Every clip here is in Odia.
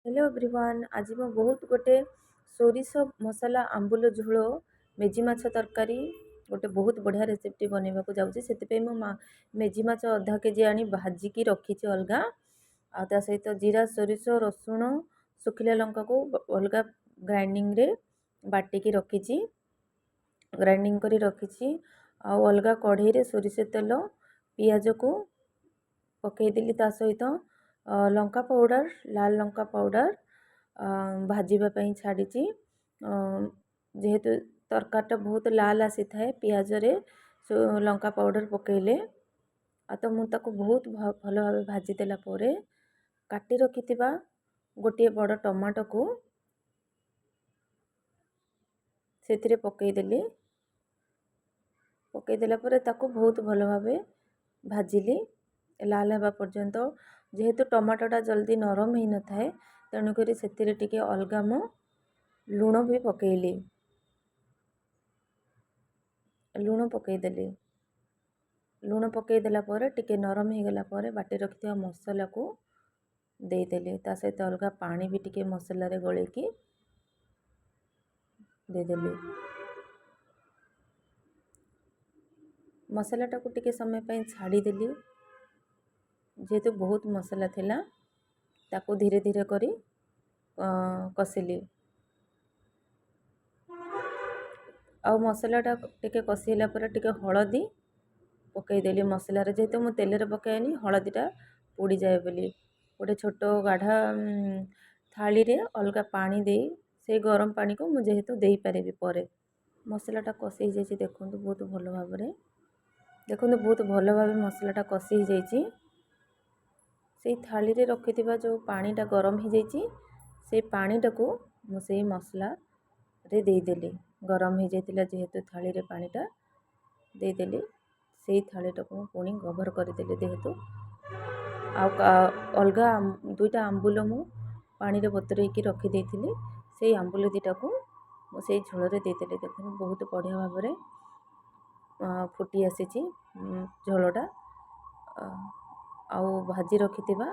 ହ୍ୟାଲୋ ଏଭ୍ରିୱାନ୍, ଆଜି ମୁଁ ବହୁତ ଗୋଟେ ସୋରିଷ ମସଲା ଆମ୍ବୁଲ ଝୋଳ ମେଜି ମାଛ ତରକାରୀ ଗୋଟେ ବହୁତ ବଢ଼ିଆ ରେସିପିଟି ବନେଇବାକୁ ଯାଉଛି। ସେଥିପାଇଁ ମୁଁ ମେଜି ମାଛ ଅଧା କେଜି ଆଣି ଭାଜିକି ରଖିଛି ଅଲଗା, ଆଉ ତା ସହିତ ଜିରା, ସୋରିଷ, ରସୁଣ, ଶୁଖିଲା ଲଙ୍କାକୁ ଅଲଗା ଗ୍ରାଇଣ୍ଡିଙ୍ଗରେ ବାଟିକି ରଖିଛି, ଗ୍ରାଇଣ୍ଡିଙ୍ଗ କରି ରଖିଛି। ଆଉ ଅଲଗା କଢ଼େଇରେ ସୋରିଷ ତେଲ, ପିଆଜକୁ ପକାଇଦେଲି, ତା ସହିତ ଲଙ୍କା ପାଉଡ଼ର, ଲାଲ ଲଙ୍କା ପାଉଡ଼ର ଭାଜିବା ପାଇଁ ଛାଡ଼ିଛି। ଯେହେତୁ ତରକାରୀଟା ବହୁତ ଲାଲ ଆସିଥାଏ ପିଆଜରେ ଲଙ୍କା ପାଉଡ଼ର ପକାଇଲେ, ଆଉ ତ ମୁଁ ତାକୁ ବହୁତ ଭଲ ଭାବେ ଭାଜିଦେଲା ପରେ କାଟି ରଖିଥିବା ଗୋଟିଏ ବଡ଼ ଟମାଟୋକୁ ସେଥିରେ ପକାଇଦେଲି। ପକାଇଦେଲା ପରେ ତାକୁ ବହୁତ ଭଲ ଭାବେ ଭାଜିଲି ଲାଲ ହେବା ପର୍ଯ୍ୟନ୍ତ। ଯେହେତୁ ଟମାଟୋଟା ଜଲ୍ଦି ନରମ ହେଇନଥାଏ, ତେଣୁକରି ସେଥିରେ ଟିକେ ଅଲଗା ମୁଁ ଲୁଣ ବି ପକାଇଲି, ଲୁଣ ପକାଇଦେଲି। ଲୁଣ ପକାଇଦେଲା ପରେ ଟିକେ ନରମ ହେଇଗଲା ପରେ ବାଟି ରଖିଥିବା ମସଲାକୁ ଦେଇଦେଲି। ତା ସହିତ ଅଲଗା ପାଣି ବି ଟିକେ ମସଲାରେ ଗୋଳେଇକି ଦେଇଦେଲି। ମସଲାଟାକୁ ଟିକେ ସମୟ ପାଇଁ ଛାଡ଼ିଦେଲି, ଯେହେତୁ ବହୁତ ମସଲା ଥିଲା ତାକୁ ଧୀରେ ଧୀରେ କରି କଷିଲି। ଆଉ ମସଲାଟା ଟିକେ କଷି ହେଲା ପରେ ଟିକେ ହଳଦୀ ପକାଇଦେଲି ମସଲାରେ, ଯେହେତୁ ମୁଁ ତେଲରେ ପକାଏନି ହଳଦୀଟା ପୋଡ଼ିଯାଏ ବୋଲି। ଗୋଟେ ଛୋଟ ଗାଢ଼ା ଥାଳିରେ ଅଲଗା ପାଣି ଦେଇ ସେଇ ଗରମ ପାଣିକୁ ମୁଁ ଯେହେତୁ ଦେଇପାରିବି ପରେ। ମସଲାଟା କଷି ହେଇଯାଇଛି, ଦେଖନ୍ତୁ ବହୁତ ଭଲ ଭାବରେ, ଦେଖନ୍ତୁ ବହୁତ ଭଲ ଭାବେ ମସଲାଟା କଷି ହେଇଯାଇଛି। ସେଇ ଥାଳିରେ ରଖିଥିବା ଯେଉଁ ପାଣିଟା ଗରମ ହେଇଯାଇଛି, ସେଇ ପାଣିଟାକୁ ମୁଁ ସେଇ ମସଲାରେ ଦେଇଦେଲି। ଗରମ ହେଇଯାଇଥିଲା ଯେହେତୁ ଥାଳିରେ ପାଣିଟା ଦେଇଦେଲି। ସେଇ ଥାଳିଟାକୁ ମୁଁ ପୁଣି କଭର୍ କରିଦେଲି ଯେହେତୁ। ଆଉ ଅଲଗା ଦୁଇଟା ଆମ୍ବୁଲ ମୁଁ ପାଣିରେ ବତୁରେଇକି ରଖିଦେଇଥିଲି, ସେଇ ଆମ୍ବୁଲ ଦୁଇଟାକୁ ମୁଁ ସେଇ ଝୋଳରେ ଦେଇଦେଲି। ଦେଖନ୍ତୁ ବହୁତ ବଢ଼ିଆ ଭାବରେ ଫୁଟି ଆସିଛି ଝୋଳଟା। ଆଉ ଭାଜି ରଖିଥିବା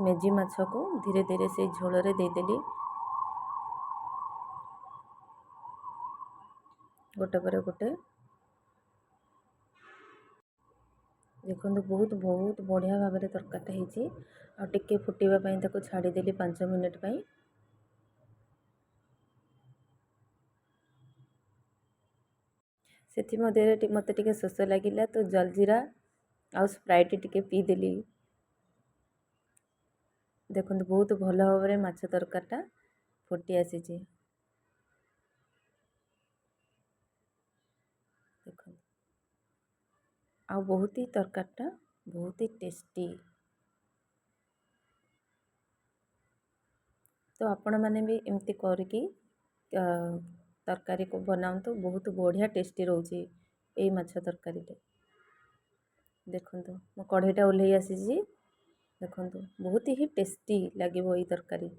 ମେଜି ମାଛକୁ ଧୀରେ ଧୀରେ ସେଇ ଝୋଳରେ ଦେଇଦେଲି, ଗୋଟେ ପରେ ଗୋଟେ। ଦେଖନ୍ତୁ ବହୁତ ବହୁତ ବଢ଼ିଆ ଭାବରେ ତରକାରୀଟା ହେଇଛି। ଆଉ ଟିକେ ଫୁଟିବା ପାଇଁ ତାକୁ ଛାଡ଼ିଦେଲି 5 ମିନିଟ୍ ପାଇଁ। ସେଥିମଧ୍ୟରେ ମୋତେ ଟିକେ ଶୋଷ ଲାଗିଲା, ତ ଜଲଜିରା ଆଉ ସ୍ପ୍ରାଇଟ୍ ଟିକେ ପିଇଦେଲି। ଦେଖନ୍ତୁ ବହୁତ ଭଲ ଭାବରେ ମାଛ ତରକାରୀଟା ଫୁଟି ଆସିଛି। ଦେଖନ୍ତୁ ଆଉ ବହୁତ ହି ତରକାରୀଟା ବହୁତ ହି ଟେଷ୍ଟି। ତ ଆପଣମାନେ ବି ଏମିତି କରିକି ତରକାରୀକୁ ବନାନ୍ତୁ, ବହୁତ ବଢ଼ିଆ ଟେଷ୍ଟି ରହୁଛି ଏଇ ମାଛ ତରକାରୀଟା। ଦେଖନ୍ତୁ ମୋ କଢ଼େଇଟା ଓହ୍ଲେଇ ଆସିଛି। ଦେଖନ୍ତୁ ବହୁତ ହି ଟେଷ୍ଟି ଲାଗିବ ଏଇ ତରକାରୀ।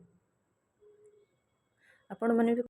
ଆପଣମାନେ ବି